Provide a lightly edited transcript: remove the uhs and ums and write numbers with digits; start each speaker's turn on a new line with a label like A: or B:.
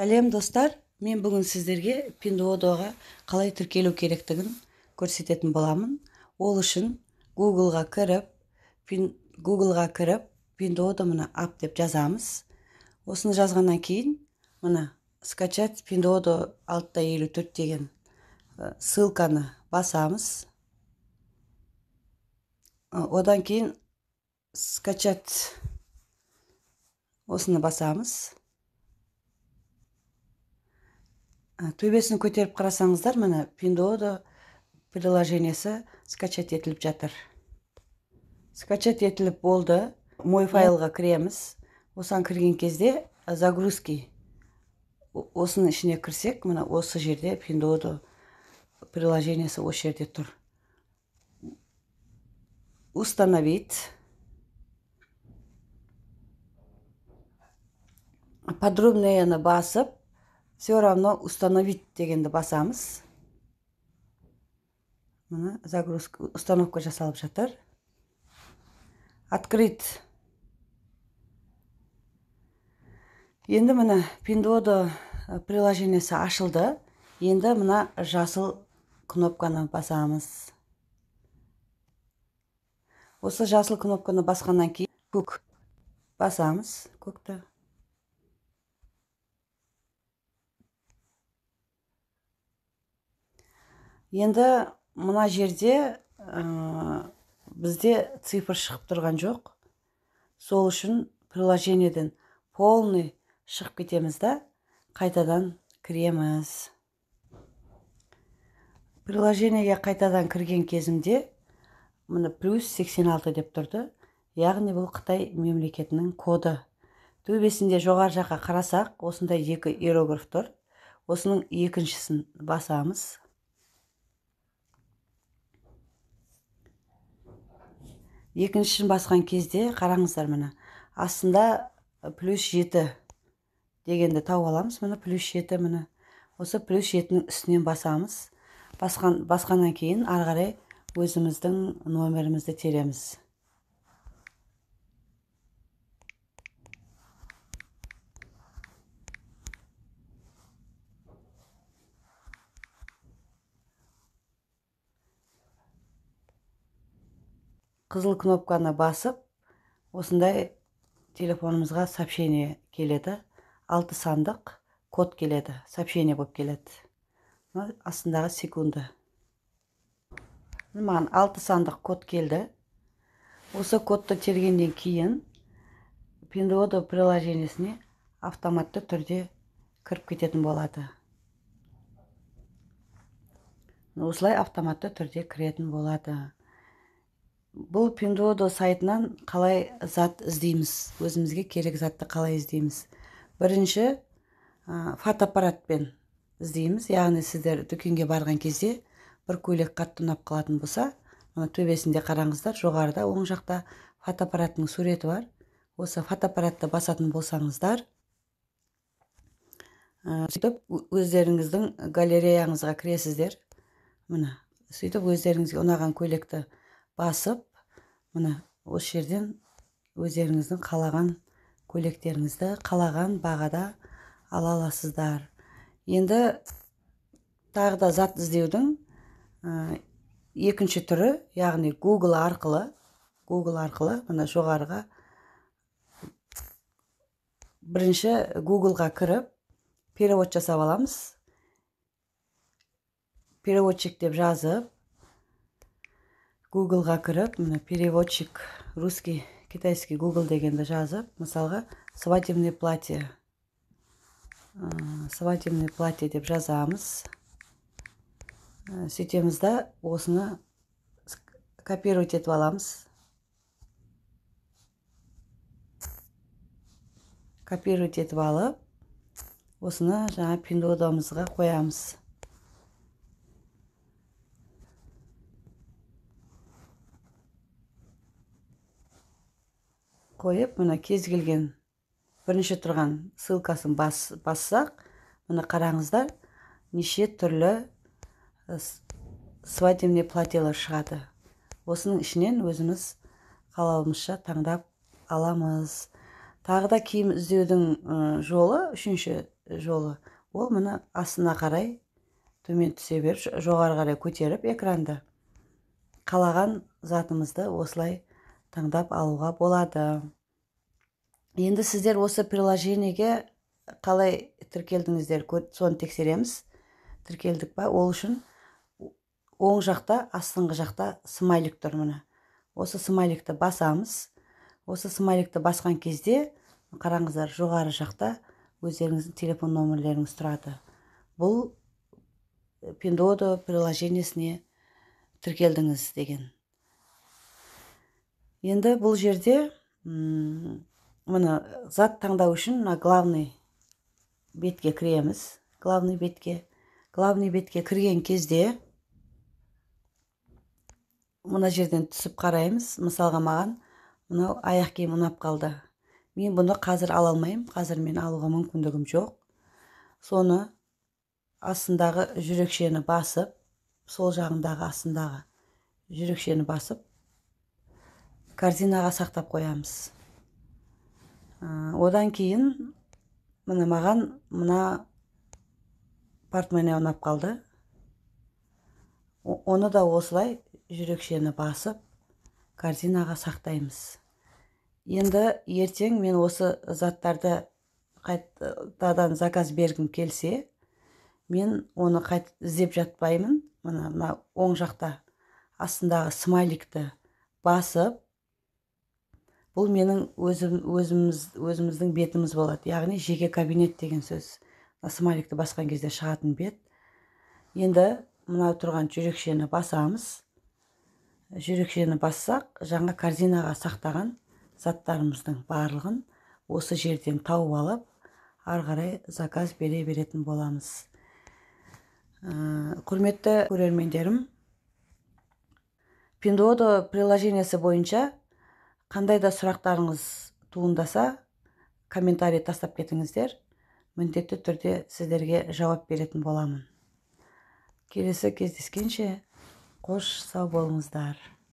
A: Сәлем, достар! Мен бүгін сіздерге Пиндуодуоға қалай тіркелу керектігін көрсететін боламын. Ол үшін Googleға кіріп Пиндуодуо, мына, app деп жазамыз. Осыны жазғаннан кейін, мына, скачать Пиндуодуо 6.54 деген ссылканы басамыз. Одан кейін скачать, осыны басамыз. Төбесін көтеріп қарасаңыздар, міне, Пиндуодуо приложениесі скачать етіліп жатыр. Скачать етіліп болды. Мой файлға кіреміз. Осыған кірген кезде загрузки, осының ішіне кірсек, міне, осы жерде Пиндуодуо приложениесі осы жерде тұр. Установить, подробныйны басып, все равно установить дегенді басамыз. Міне, загрузка, установка жасалып жатыр. Открыть. Енді, міне, Пиндуодуо приложениесі ашылды. Енді мына жасыл кнопканы басамыз. Осы жасыл кнопканы басқаннан кейін көк басамыз, көкті. Енді мына жерде бізде цифр шығып тұрған жоқ. Сол үшін приложениеден полный шығып кетеміз да, қайтадан кіреміз. Приложениеге қайтадан кірген кезімде, міне, плюс 86 деп тұрды, яғни бұл Қытай мемлекетінің коды. Төбесінде жоғары жаққа қарасақ, осындай екі иероглиф тұр. Осының екіншісін басамыз. Екіншісін басқан кезде, қараңыздар, міне, астында плюс 7 дегенді тауып аламыз. Міне, плюс 7. Міне, осы плюс 7-нің үстінен басамыз. Басқаннан кейін ары қарай өзіміздің номерімізді тереміз. Қызыл кнопканы басып, осындай телефонымызға сообщение келеді. Алты сандық код келеді, сообщение болып келеді. Мына астындағы секунды. Маған алты сандық код келді. Осы кодты тергеннен кейін Пиндуодуо приложениесіне автоматты түрде кіріп кететін болады. Осылай автоматты түрде кіретін болады. Бұл Пиндуодуо сайтынан қалай зат іздейміз? Өзімізге керек затты қалай іздейміз? Бірінші фотоаппаратпен іздейміз, яғни сіздер дүкенге барған кезде бір көйлек қатты ұнап қалатын болса, мына төбесінде қараңыздар, жоғарыда оң жақта фотоаппараттың суреті бар. Осы фотоаппаратты басатын болсаңыздар, сөйтіп өздеріңіздің галереяңызға кіресіздер. Міне, сөйтіп өздеріңізге ұнаған көйлекті басып, міне, осы жерден өздеріңіздің қалаған көйлектеріңізді қалаған бағада ала аласыздар. Енді тағы да зат іздеудің екінші түрі, яғни Google арқылы. Google арқылы мына жоғарыға бірінші Googleға кіріп, перевод жасап аламыз. Переводчик деп жазып, Googleға кіріп, міне, переводчик русский, китайский Google дегенді жазып, мысалға, свадебный платье, свадебный платье деп жазамыз. Сөйтеміз да, осыны копировать етіп аламыз. Копировать етіп алып, осыны жаңа Пиндуодуомызға қоямыз. Қойып, мына кез келген бірінші тұрған ссылкасын бассақ, міне, қараңыздар, неше түрлі свадебный платьелар шығады. Осының ішінен өзіміз қалауымызша таңдап аламыз. Тағы да киім іздеудің жолы, үшінші жолы, ол міне астына қарай төмен түсе беріп, жоғары қарай көтеріп экранды қалаған затымызды осылай таңдап алуға болады. Енді сіздер осы приложениеге қалай тіркелдіңіздер, соны тексереміз. Тіркелдік па? Ол үшін оң жақта, астыңғы жақта смайлик тұр міне. Осы смайликті басамыз. Осы смайликті басқан кезде, қараңыздар, жоғары жақта өздеріңіздің телефон номерлеріңіз тұрады. Бұл Пиндуодуо приложениесіне тіркелдіңіз деген. Енді бұл жерде міне зат таңдау үшін мына главный бетке кіреміз. Главный бетке. Главный бетке кірген кезде мына жерден түсіп қараймыз. Мысалға, маған мынау аяқ киім ұнап қалды. Мен бұны қазір ала алмаймын, қазір мен алуға мүмкіндігім жоқ. Соны астындағы жүрекшені басып, сол жағындағы астындағы жүрекшені басып, корзинаға сақтап қоямыз. Одан кейін міне маған мына портмоне ұнап қалды. Оны да осылай жүрекшені басып, корзинаға сақтаймыз. Енді ертең мен осы заттарды қайтадан заказ бергім келсе, мен оны қайт іздеп жатпаймын. Мына мына оң жақта астындағы смайликті басып, бұл менің өзім, өзіміз, өзіміздің бетіміз болады, яғни жеке кабинет деген сөз. Мына смайликті басқан кезде шығатын бет. Енді мынау тұрған жүрекшені басамыз. Жүрекшені бассақ, жаңа корзинаға сақтаған заттарымыздың барлығын осы жерден тауып алып, ары қарай заказ бере беретін боламыз. Құрметті көрермендерім, Пиндуодуо приложениесі бойынша қандай да сұрақтарыңыз туындаса, комментарий тастап кетіңіздер, міндетті түрде сіздерге жауап беретін боламын. Келесі кездескенше қош сау болыңыздар.